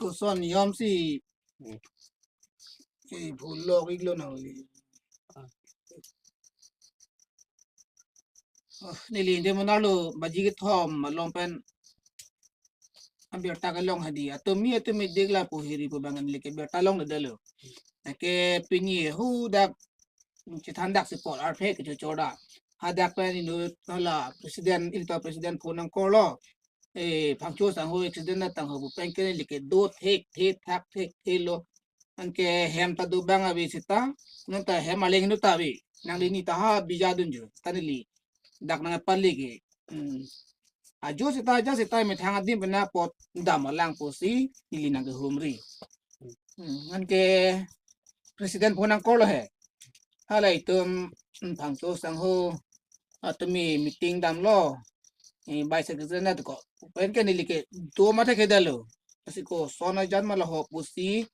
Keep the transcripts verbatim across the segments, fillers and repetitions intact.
koson yom si. Hmm. Si bhulok iklo nangli. Ah. Oh, neli inde monarlo baji kethom along pen abirta kelong hadi. Atumi atumi dik lapu hiri pu bang neli ke birta longledetlo. Anke pini hadak chethandak si apor arphe kechochorda. Hadak pen inut hala president, ilitum president phone nangkorlo. Eh, Phangcho sangho accident na tangho pu pen ke neli ke do thek the thak thek thelo. Anke hem ta do bang ave seta, non ta hem aleng inut ta ave. Nangli ni ta ha bijadunju. Ta neli dak nangpali ke. Hmm. Ajo seta aja seta methang adim pen apot dam alang pusi neli nangkehumri. Hmm. Anke president phone nangkorlo he. Hala itum, hmm, Phangcho sangho atumi meeting damlo. Eh, vice president na ko. Pen ke neli ke do mate kedetlo. Lasi koson ajan ma laho pusi,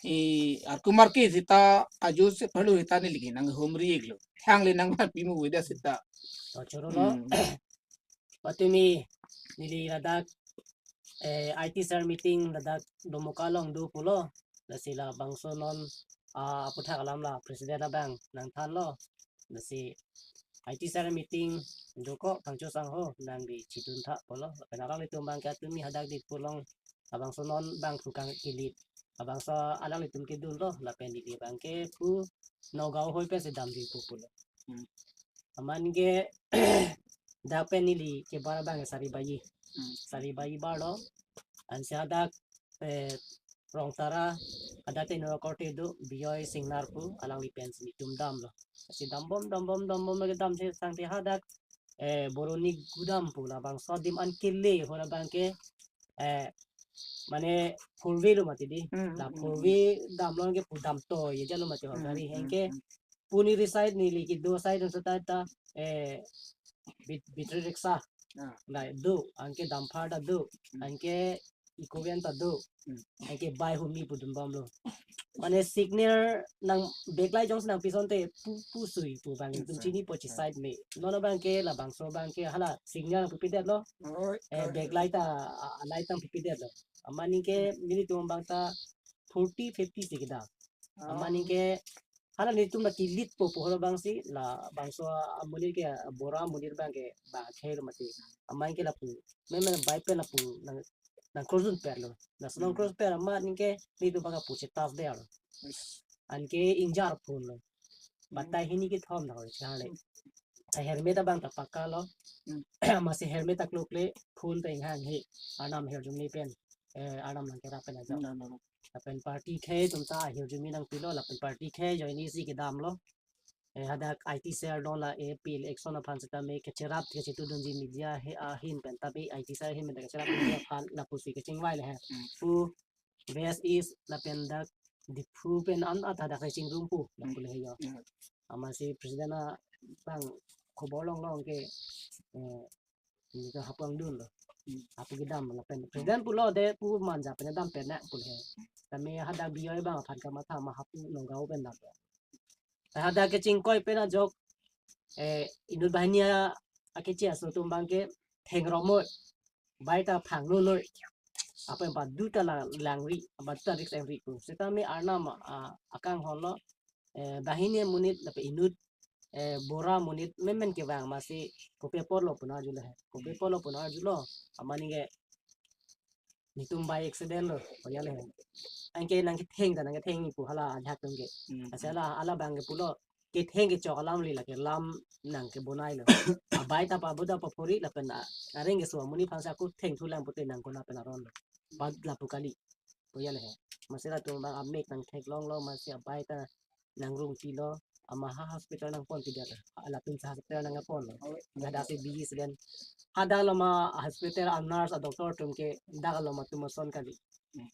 eh, arku marki seta ajo si perlu seta neli ke nanghumri iklo. Thang le nangpimu vida seta. To choro lo. Hmm. Patumi neli ladak, eh, I T cell meeting ladak Domoka along do pulo. Lasi labangso non, ah, aputhak alam la president abang nangthanlo. Lasi I T cell meeting do ko Phangcho sangho nangli chidun tha pulo. Lapen alanglitum bang ke atumi hadak Diphu along labangso non bang phu kang kilit. Labangso alanglitum kedunlo lapen neli bang ke phu Nagaon hoi pensi damji pu pulo. Hmm. Amat ke dak pen neli kebar abang sari baji. Hmm. Sari baji barlo. Ansi hadak, eh, Rongtara, hadak te inut akorte do, Bijoy Singnar pu, alangli pensi netum damlo. Si dambom, dambom, dambom lagi dam si sangti hadak, eh, Boroni Gudam pu labangso adim an kele ho labang ke, eh, mane four way lo mati di. Hmm, la hmm, four hmm. Way damlo ke pu damtoi jalo mati ho. Hmm, gari hmm, anke hmm. Puni reside neli kedo side seta ta, eh, bit-, battery rickshaw. Ah. La do, anke dumper ta do, hmm. Anke eco van ta do. Hmm. Anke bai humi pu dun bamlo. Mane signal nang backlight jongsi nangpi asonte pu, pu sui pu bang, hmm, itum sui. Chini pochi, hmm. Side me. Non abang ke labangso abang ke hala signal nangpipedetlo. Oh, eh, oh. Backlight ta, a, a light nangpipedetlo. Amat ke nelitum bang ta forty, fifty si kedam. Oh. Amat ke hala netum la kilit po pu hala bang si labangso amonit ke, bora amonit bang ke bang khel mati. Amat ke lapu. Memen bai pen lapu nang, nang cross dunperlo. Laso nang, hmm, cross per amat ke netum bang ke pusi tas derlo. Yes. Anke ingjir phunlo. Hmm. Batai hini kethom dak chale. Hmm. A helmet abang ta pakka lo. Hmm. Amatsi helmet ta klokle phun ta inghang he. Arnam ahirjume pen. Eh, Arnam nangkerap pen ajo. Hmm, hmm, hmm. Lapen party akhei atum ta ahirjume nangpilo, lapen party akhei ajoine si kedamlo. Eh, hadak I T cell along la A P election aphan seta me kecherap kechetudunji media he ahin pen tapi I T cell ahin pen ta kecherap media aphan lapusi kechingvai le he. Hmm. Pu West East lapen dak Diphu pen an ata dak kechingrum pu lapu le he jo. Hmm. Amatsi president abang khobor longlo ke, eh, ini ke hapu angdunlo. Hmm. Hapu kedam lapen president pulo de pu manja pen dam pen na pu le he. Tame hadak Bijoy abang aphan kamatha ma hapu Nagaon pen dam. Hadak kechingkoi pen ajok, eh, inut banghini a, akeche aso atum bang ke theng romoi. Bai ta phang nunoi. Apa yang padu ta lang, langri, padu ta risk engri pu. Seta me Arnam, ah, akanghon lo, eh, banghini amonit lapen inut, eh, bora amonit memen kevang amatsi kopi apotlo pu nang arjulo he. Kopi apotlo pu nang arjulo. Amat ke netum bai accident lo, oh ya le. Anke nangketheng ta nangketheng pu hala ajahak atum ke. Hmm. Lasi hala, hala bang ke pulo. Ketheng kechok alam le lake lam nangkebonailo. Abai ta pabuda papuri lapen a, areng keso amonit aphan si ako thengthu lang pute nangkona pen aronlo. Bad lapu kali. Oh ya le he. Amatsi latum bang amek nangtheklonglo amatsi abai ta nangrung pilo. Amat ha hospital nangponpidetlo. Latum si hospital nangponlo. Oh, ya. Hadak si biji siden. Hadak lo ma hospital a nurse a doctor atum ke dak lo ma atum ason kali. Hmm.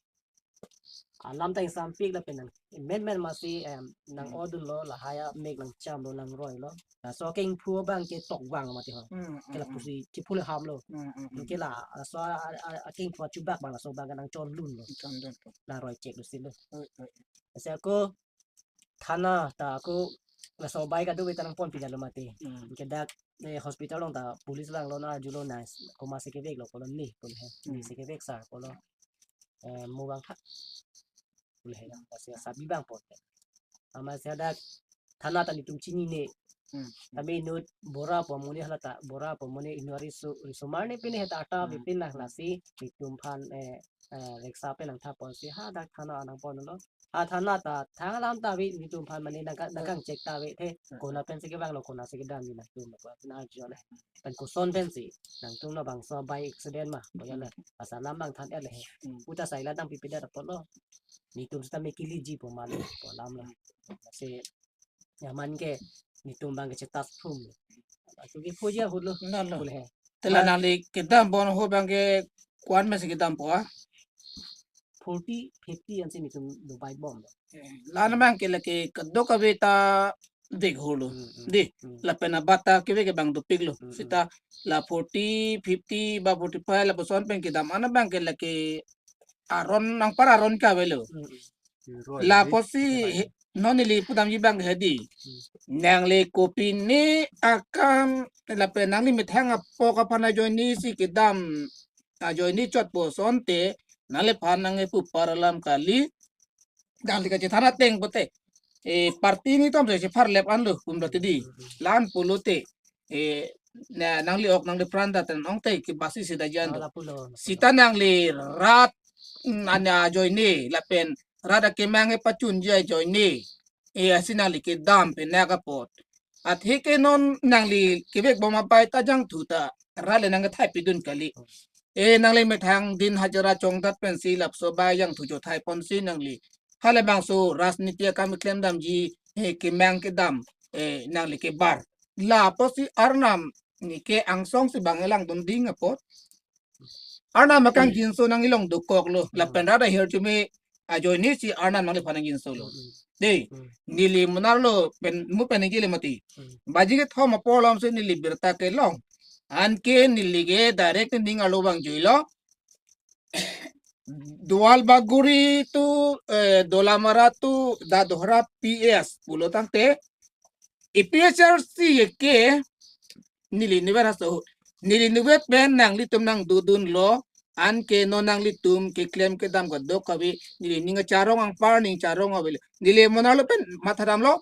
Alam ta ingsampik lapen nang. Memen amatsi, em, nang, hmm, odunlo lahai amek nangchamlo nangroilo. Laso akengphu abang ke tokvang mati ho. Hmm, hmm, hmm. Ke lapusi chiphu le hamlo. Hmm, hmm, hmm. Ke la, laso a, a, a, akengphu achubak abang laso abang ke nangchonlunlo. Chonlunpo. Nangroi cheklo silo. Oi, oi. Lasi ako thana ta ako laso bai kadokave ta nangponpidetlo mati. Hmm. Ke dak, eh, hospital along ta police abang lo nang arjulo nang komatsi keveklo pulo ne pulo he. Hmm. Nisi kevek sir pulo. eh, mo vangtha. Pule he, lasi asabi vangpo. Amatsi hadak thana ta netum chinine. Hmm. Tame inut Bora pu amonit, hala ta Bora pu amonit, inut ari su, risomar ne pine he ta ata Hmm. bipin na, lasi netum aphan, eh, eh, reksa pen nangthaponsi hadak thana nangponlo. Ha thana ta thang alam ta ave, netum aphan mane nangka-, Hmm. nangkangchek ta ave the, Hmm. konat pensi kevanglo, konatsi kedamji nangtum, nangtum na arjulong. Pen koson pensi nangtum labangso by accident ma, boya na, Hmm. asa alam abang than-et le he. Hmm. Puta sai la dang pipedet apotlo. Netum seta me kiliji pu malo, pu alam lo. Lasi aman ke netum abang ke chetas phum. Asu ke puja hulu. Nalo. Pule he. Te la Ma- nangli kedam bon ho abang ke ko-an pensi kedampo a? Forty, fifty ansi netum do bai bom do. Eh, la-an abang ke lake kadokave ta dik hulu. Hmm, hmm, Di, hmm. lapen abat ta keve ke abang dopiklo. Hmm, hmm. Seta la forty, fifty ba forty-five lapuson pen kedam an abang ke lake aron, anpar aron ke avelo. Hmm, hmm. Roi, La roi. pusi Roi. he, non neli pudamji abang hedi. Hmm. Nangli kopine akam lapen nangli methang apok aphan ajoinesi kedam, ajoine chot pu asonte, nangliphan nangkepu par alam kali. Nangli kachethan ateng pute, eh, party netum si chepharlep anlo, kum roti di. Hmm, hmm. La-an pulote, eh, na, nangli ok nangli pran ta ten ong te kebasi sida jan do. Ala pulo. Seta nangli rat, mm, ane ajoine, lapen rat akemang kepachunji ajoine, eh, asi nangli kedam pen nangkapot. Athe ke non nangli kevek bom abai ta jangthu ta, rat le nangkethai pidun kali. Eh, nangli methang din hajira chongdat pensi lapuson abai jangthu chothaiponsi nangli halabangso rajniti akam keklem damji, eh, kemang kedam, eh, nangli kebar. La pusi Arnam ni ke angsong si abang langdun ding apot. Arnam akang Hmm. jinso nangli long dokoklo. Hmm. Lapen rat ahirjume ajoinesi Arnam nangliphan nangjinsolo. Hmm. Dei, Hmm. neli monarlo pen, mu pen nangji le mati. Hmm. Baji kethom apor alomsi neli birta kelong. Anke neli ke direct nening arlo vangjuilo. Duar Bagori to, eh, Dolamara to Dadhora P S pulo tangte, A P H L C ke neli niver haso, neli niver pen nanglitum nangdodunlo, anke non nanglitum keklem kedam kadokave, neli ning kacharong, anpar ning charong avelo. Neli monarlo pen mathadamlo,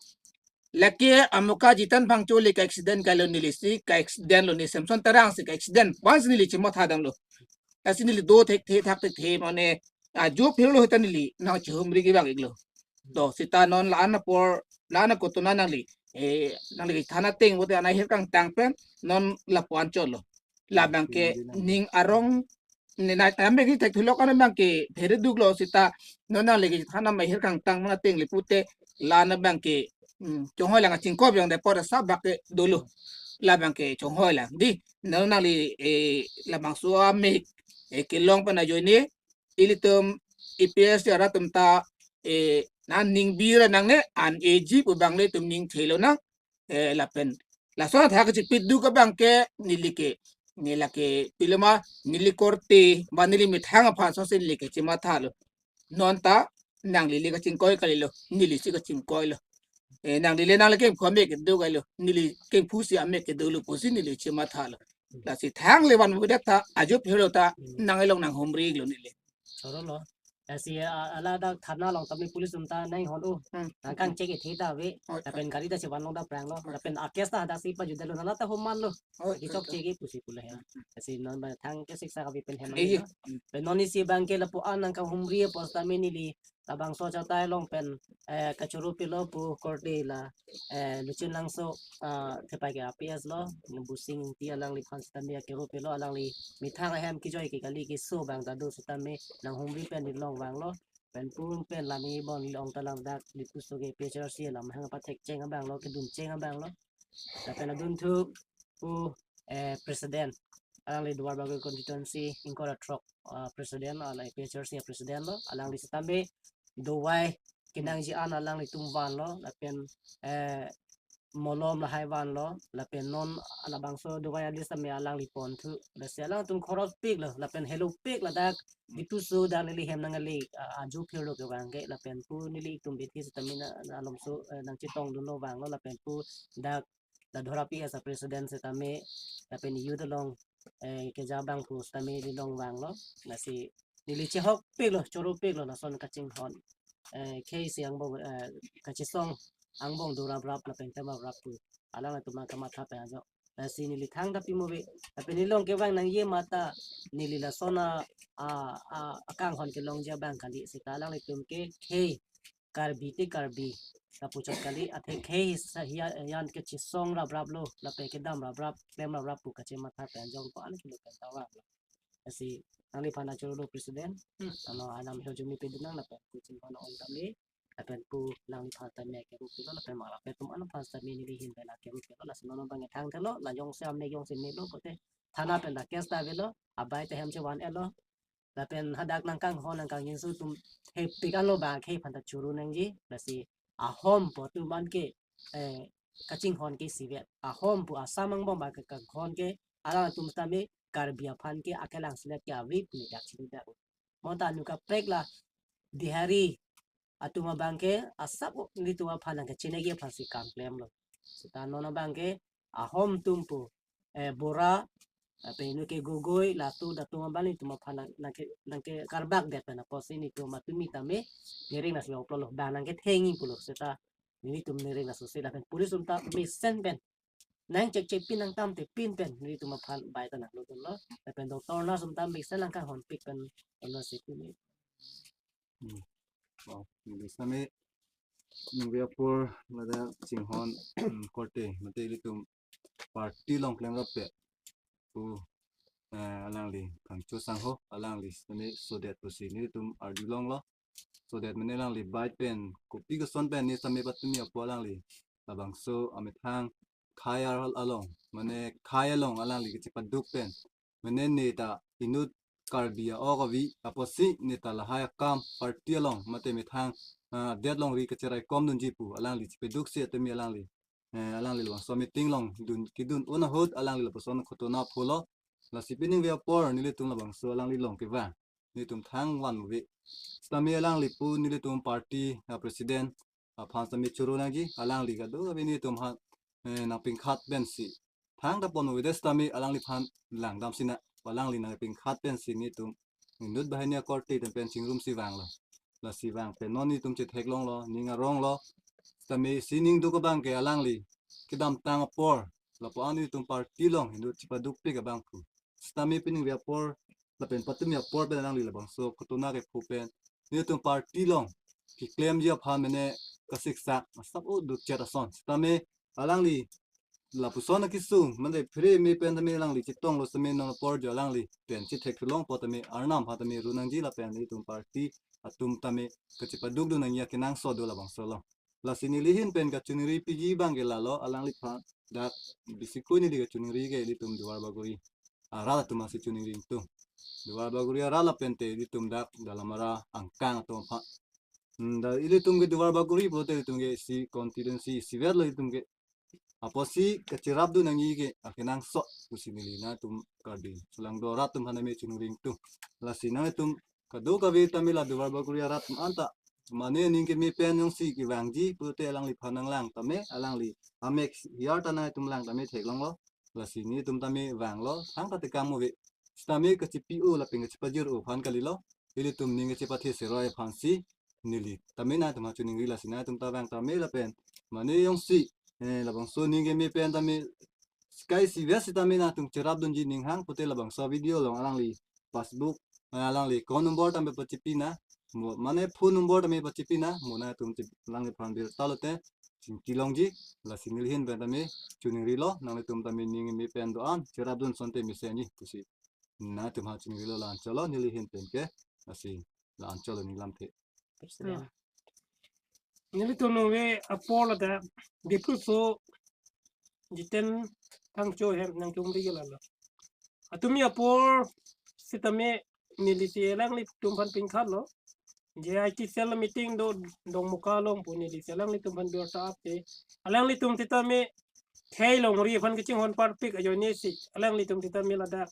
lake Amuka Jitan Phangcho le ka accident kali, neli si ka accident lo, ne Samson Terang si ka accident. Once neli chemathadamlo. Lasi neli do thekthe thakthekthe mane ajo phirlo heta neli nangchehumri kevang iklo. To seta non la-an apor, la-an akotona nangli, eh, nangli than ateng pute ana ahir kangtang pen non lapu-an chotlo. Labang ke ning arong ne na amek ni thekthulok an abang ke phere duklo seta non nangli kethan ama ahir kangtang mana ateng le pute la-an abang ke, mm, chonghoi lang, achingkoi abang de por sa bak ke dolo. Labang ke chonghoi lang. Di, non nangli, eh, labangso amek, eh, kelong pen ajoine, ilitum A P H L C arat atum ta, eh, nang ningbira nangne an eji pu abang le itum ning thelo nang, eh, lapen laso athak kachepiduk abang ke neli ke, neli ke piloma, neli korte ba neli methang aphan so si neli ke chemathalo. Non ta nangli le kachingkoi kalilo, neli si kachingkoilo. Eh, nangli le nangli kengphu amek kedo kalilo, neli kengphu si amek kedolo pusi neli chemathalo. Lasi thangle vanvedet ta ajo phirlo ta nang elong nanghumri iklo neli. Choro lo. Lasi, ah, ala dak thana along tame police atum ta nanghon-o. Hmm. Nangkangchek kethe ta ave. Oi, lapen gari ta chevan long ta pranglo. Oi. Lapen a-case ta hadak si pajudetlo, nala ta homanlo. Oi, oi, oi. Kechokche ke pusi pule he. Hmm, hmm. Lasi non ba thang ke siksa kave pen hem Iya. Lo. Hmm. Pen non isi abang ke lapu-an nangkanghumri apot tame neli labangso achatai along pen, eh, kachoro pilo pu korte la, eh, Luchun Langso, ah, thepai ke A P S lo, Busing Ingti alangliphan sitame akero pilo, alangli methang ahem kejoi ke kali keso abang ta do sitame nanghumri pen neli long vanglo, pen pun pen lami bon long ta lang dak Diphu so ke P H R C alam hang pathek cheng abang lo, kedun cheng abang lo. Lapen adunthu pu, eh, president, alangli Duar Bagori constituency ingkoi ra throk, ah, president, alangli P H R C president lo, alangli sitame dovai kenangji an alanglitum vanlo, lapen, eh, molom lahai vanlo, lapen non labangso dovai alis tame alangli ponthu, lasi alangtum khoros pik lo, lapen helopik ladak Diphu so dak neli hem nangkali, ah, ajo phirlo kevang ke, lapen pu neli itum bethi sitame na, na alomso, eh, nangchetongdunlo vanglo, lapen pu dak Dadhora P S a president sitame, lapen youth along, eh, keja abang pu sitame neli long vanglo, lasi neli chehokpiklo, choropiklo lason kachinghon, eh, khei isi angbong, eh, kachesong angbong do raprap lapen klem raprap pu alanglitum kamatha pen ajok. Lasi neli thangta pimo ave, lapen neli along kevang nangji mate neli lason a, a, a, akanghon kelongji abang kali, seta alanglitum ke khei Karbi te Karbi kapuchot kali, athe khei isi hiya-, hiyan kachesong rapraplo, lapen kedam raprap, klem raprap pu kachematha pen jong ko-an kilo pen ta vanglo. Lasi nangliphan achorolo president, Hmm. ano anam hojumi pedunang lapen kuchin kono on tame, lapen pu nangliphan tame keru pilo, lapen mala pen atum anam phan tame neli ahin pen keru pilo, lasi non abang thangthelo, la jongsi amek jongsi melo, kote thana pen ta case ta avelo, abai ta hem chevan-etlo, lapen hadak nangkanghon nangkangjinso atum hepik anlo ba khei aphan ta choro nangji, lasi ahom pu atum an ke, eh, kachinghon ke isivet. Ahom pu Assam angbong ba ke kanghon ke, alangtum tame Karbi aphan ke akelang selet ke ave pu dak chini dak. Mo ta nu kaprek la Bihari atum abang ke asap o nelitum aphan nangkachiniji aphan si kam klemlo. Seta non abang ke ahom atum pu, eh, Bora, eh, pen nu ke Gogoi, Lato, Dato abang nelitum aphan nang, nangke, nangkekarbak det pen apotsi nelitum atum tame, nering nasi oplolo, bang nangkethengji pulo, seta nelitum nering nasi si lapen police atum ta mesen pen nangchekchek pin nangtamthe pin pen nelitum aphan bai ta nanglo dunlo, lapen doctor nurse atum ta mesen nangkanghonpik pen olo si pini. Hmm. Wow, neli sitame ningve apor ladak chinghon, hmm, korte, mate ilitum party along klemrap pu, eh, alangli Phangcho sangho, alangli sitame sodet pusi nelitum arjulonglo. Sodet mane alangli bai pen kopi koson pen ne sitame patumi apor alangli labangso amethang khei along, mane khei along alangli kachepaduk pen, mane ne ta inut Karbi a-ok avi apotsi ne ta lahai akam party along mate methang, ah, det longri kacheraikom dunji pu alangli chepaduk si atumi alangli, eh, alangli labangso meeting along dun, kedun un ahut alangli lapuson khotona pholo. Lasi pini ningve apor nelitum labangso alangli along kevang nelitum thang vanve. Sitame alangli pu nelitum party a-president aphan sitame choro nangji, alangli kadokave nelitum aphan, eh, nangpingkhat pensi thangta pon avedet sitame alangliphan langdam sina, alangli nangpingkhat pensi nelitum inut banghini akorte atum pen chingrum si vanglo. Lasi vang pen non nelitum chetheklonglo, ning aronglo. Sitame isi ning duk abang ke alangli kedamtang apor, lapu-an nelitum party along inut chepadukpik abang pu. Sitame pini ningve apor lapen patumi apor pen alangli labangso khotona kepho pen nelitum party along keklemji aphan mane kasiksak asap o dukchet ason. Sitame alangli lapuson akesung mane phere me pen tame alangli chetonglo sitame non apor jo alangli pen chetheklong po tame Arnam aphan tame ru nangji lapen nelitum party atum tame kachepaduk dun nangji akenangsot do labangso along. Lasi neli ahin pen kachiningri piji abang ke lalo, alangliphan dak bisi koi neli kachiningri ke ilitum Duar Bagori arat atum aphansi chiningri ingtung. Duar Bagori arat lapen te ilitum dak Dalamara angkang atum aphan. Hmm, da ilitum ke Duar Bagori pulote ilitum ke isi constituency isivetlo ilitum ke. Apotsi kacherap dun nangji ke akenangsot pusi neli nangtum Karbi Anglong arat atum aphan tame chiningri ingtung. Lasi nangtum kadokave tame la Duar Bagori arat atum anta mane aning keme pen jongsi kevangji pulote alangliphan nanglang tame, alangli amek hiar ta nangtum lang tame theklonglo. Lasi nelitum tame vanglo, thangta tekang mo ave. Sitame kachepi-o lapen kachepajir-o aphan kalilo. Ilitum ning kachepathe seroi aphansi neli tame nangtum aphan chiningri, lasi nangtum ta vang tame lapen mane jongsi, eh, labangso aning keme pen tame sky si ves sitame nangtum cherap dunji ning hang pulote labangso video along alangli passbook, eh, alangli account number tame pachipi nang, mo mane phone number tame pachipi nang, mo nangtum chip, alangliphan birta lote chingki longji. Lasi neli ahin pen tame chiningrilo, nanglitum tame aning keme pen do-an cherap dun asonte mesenji pusi nangtum aphan chiningrilo, la-anchotlo neli ahin pen ke. Lasi la-anchotlo neli lamthe. Terus Hmm. Nelitum ningve apor ladak Diphu aso Jiten Phangcho ahem nangchongri ke lalo. Atumi apor sitame neli si alanglitum aphan pingkhatlo. J I T cell meeting do Dongmuka along pu neli si alanglitum aphan birta ap te. Alanglitum sitame khei longri aphan kachinghon parpik ajoine si alanglitum sitame ladak,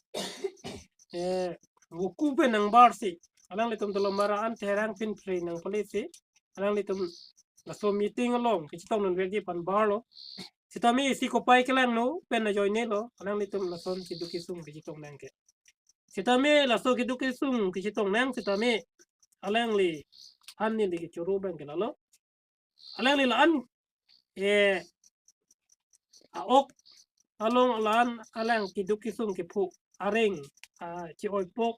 eh, Voku pen nangbar si alanglitum Dalamara an Terang pin pre nangpale si alanglitum laso meeting along kachetong non verji aphan barlo. Sitame isi kopai kelangno pen ajoinelo alanglitum lason keduk kesung kachetong nang ke. Sitame laso keduk kesung kechetong nang sitame alangliphan neli kechoro abang ke lalo. Alangli la-an, eh, a-ok along la-an alang keduk kesung kepho areng, ah, che-oipok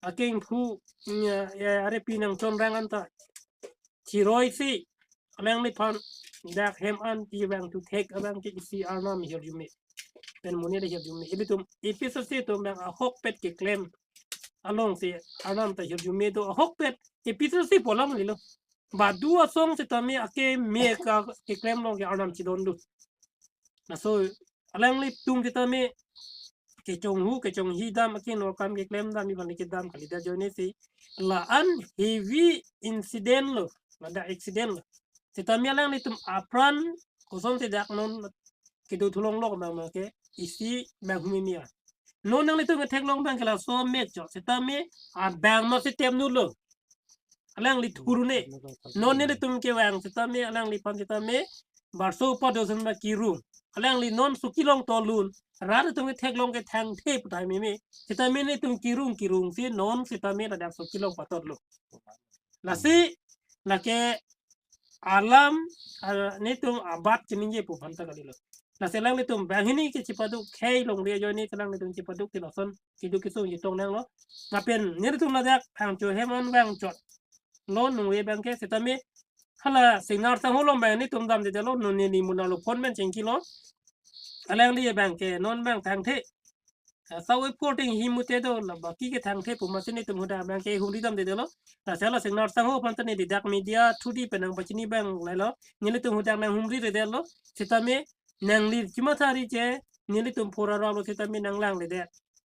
akengphu, mm, ya, ya, are pinang chonrang anta chiroi si alangliphan dak hem an ti abang thu thek abang ke isi arnam hirjume pen monit ahirjume. Ilitum A P H L C atum abang ahokpet keklem along si arnam ta hirjume do, ahokpet A P H L C pu alam lilo. Badu asong sitame ake me ka keklem along ke arnam chidon do. Laso alanglitum sitame kechonghu kechonghi dam ake nor kam keklem dam iban kedam kalidet ajoine si la-an heavy incident lo, ladak accident lo. Sitame alanglitum apran kosonsi dak non kedo thulong lok abang ke isi abang humimi a. Non nanglitum ketheklong abang ke laso mek chot sitame abang ma si tem nu lo. Alangli thurune. Non nelitum kevang sitame alangliphan sitame barso pa dosen ma kirung. Alangli non suki long tolun. Rat atum ketheklong ke thangthe puthai meme. Sitame nelitum kirung kirung si non sitame ladak suki long patotlo. Lasi lake alam, ah, nelitum abat keningje pu aphan ta kalilo. Lasi alanglitum banghini ke chepaduk khei longri ajoine alanglitum chepaduk ti lason keduk kesung chetong nanglo. Lapen nelitum ladak phangcho hem an vang chot lo nungve abang ke sitame hala Singnar Sangho along abang nelitum damdedetlo, non neli muna lo phone pen chingkilo. Alangli abang ke non abang thangthe. Ah, sawi porting hi mute do la baki ke thangthe pu masi nelitum hadak abang ke humri damdedetlo. Lasi hala Singnar Sangho aphan ta neli dak media thudi pen nangpachini abang lailo. Nelitum hadak nanghumridedetlo. Sitame nangli chimathari che nelitum phuraralo sitame nanglangledet.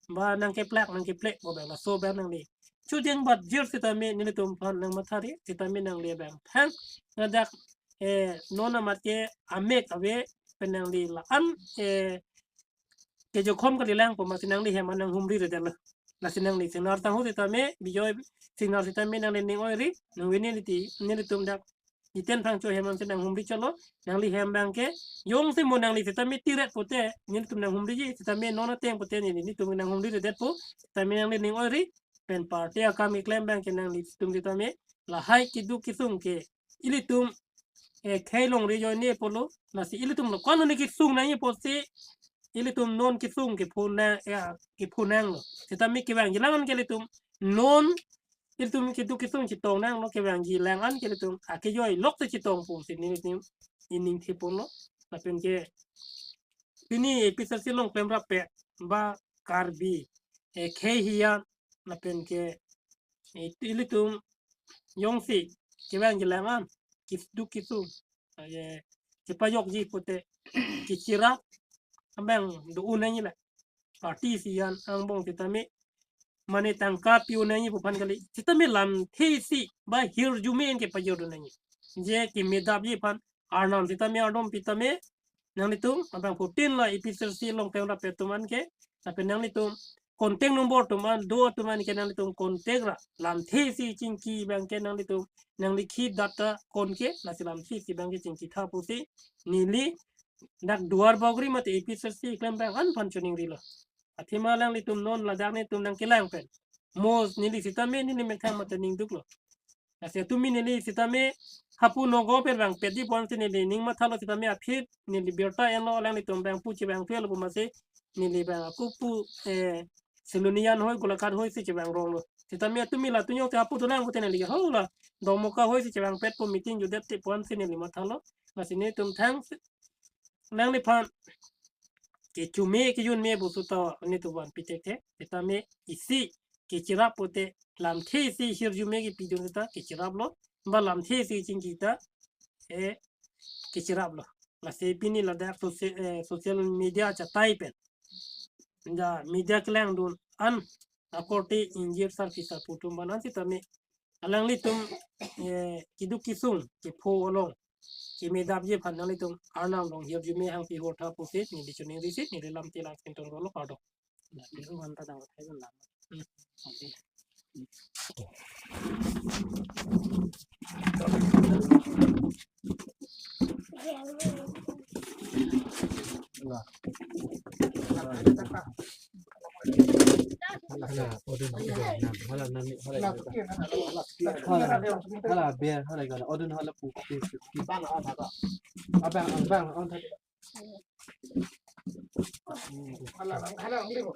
Ba nangkeplak nangkeplek ko abang laso abang nangli chudeng bat jir sitame nelitum aphan nangmathari sitame nangli abang thang. Ladak, eh, non amat ke amek ave pen nangli la-an, eh, kejokhom kalilang pu masi nangli hem an nanghumridedetlo. Lasi nangli Singnar Sangho sitame Bijoy Singnar sitame nangli ning oiri nungve neli ti nelitum dak iten phangcho hem an si nanghumri chotlo. Nangli hem abang ke jongsi mo nangli sitame tiret pute nelitum nanghumriji sitame non ateng pute neli nelitum nanghumriredetpo sitame nangli ning oiri pen party akam keklem abang ke nanglitum sitame lahai keduk kesung ke ilitum, eh, khei longri ajoine pulo. Lasi ilitum lo kononi kesung nangji pusi ilitum non kesung kepho nang, eh, kepho nanglo. Sitame kevangji lang an ke ilitum non ilitum keduk kesung chetong nanglo, kevangji lang an ke ilitum akejoi lok si chetong pusi nelitum ining theponlo. Lapen ke pini A P H L C along klemrappet ba Karbi, eh, khei hiyan lapen ke, eh, ilitum jongsi kevangji lang an keduk kesung, eh, kepajokji pute kecherap abang do-un nangji la. Party isi hiyan angbong sitame mane tangka pi-un nangji pu aphan kali. Sitame lamthe isi ba hirjume an kepajor do nangji. Je kemedapji aphan arnam sitame ardom pitame nanglitum abang phutin la A P H L C along klemrappet atum an ke lapen nanglitum contact number atum an do atum an ke nanglitum contact ra lamthe isi chingki abang ke nanglitum nangli khi data kon ke lasi lamthe isi abang ke chingkitha pusi neli dak Duar Bagori mate A P H L C klem abang an aphan choningrilo. Athema alanglitum non ladak nelitum nangkelang pen mo neli sitame neli methang mate ningduklo. Lasi tumi neli sitame hapu Nagaon pen vangpetji pu ansi neli ning mathalo sitame aphi neli birta enlo alanglitum abang pu chevangpetlo pu masi neli abang ako pu, eh, Silonijan hoi Golaghat hoi si chevangronglo. Sitame tumi la tunyong te hapu dolang pute neli ke ho la Domoka hoi si chevangpetpo meeting judet te pu ansi neli mathalo. Lasi nelitum thang nangliphan kechume kejunme pusi ta nelitum vanpi thekthe. Sitame isi kecherap pute lamthe isi hirjume kepidun sita kecheraplo. Ba lamthe isi chingki ta, eh, kecheraplo. Lasi pini ladak socia-, eh, social media chatai pen. Ja media kelangdun an akorte ingjir sarpi sarpo atum aphan an sitame alanglitum, eh, keduk kesung kepho along kemedapji aphan nanglitum arnam along hirjume hangpi hotha pusi neli choningri si neli lam tilang sinton rolo kardom. Hala, odun, odun, nam, hala, nani, hala, hala, hala, hala, ber, hala, gana, odun, hala, pu, pu, pu, pu. Abang, abang, abang, abang. Hala, hala, hala.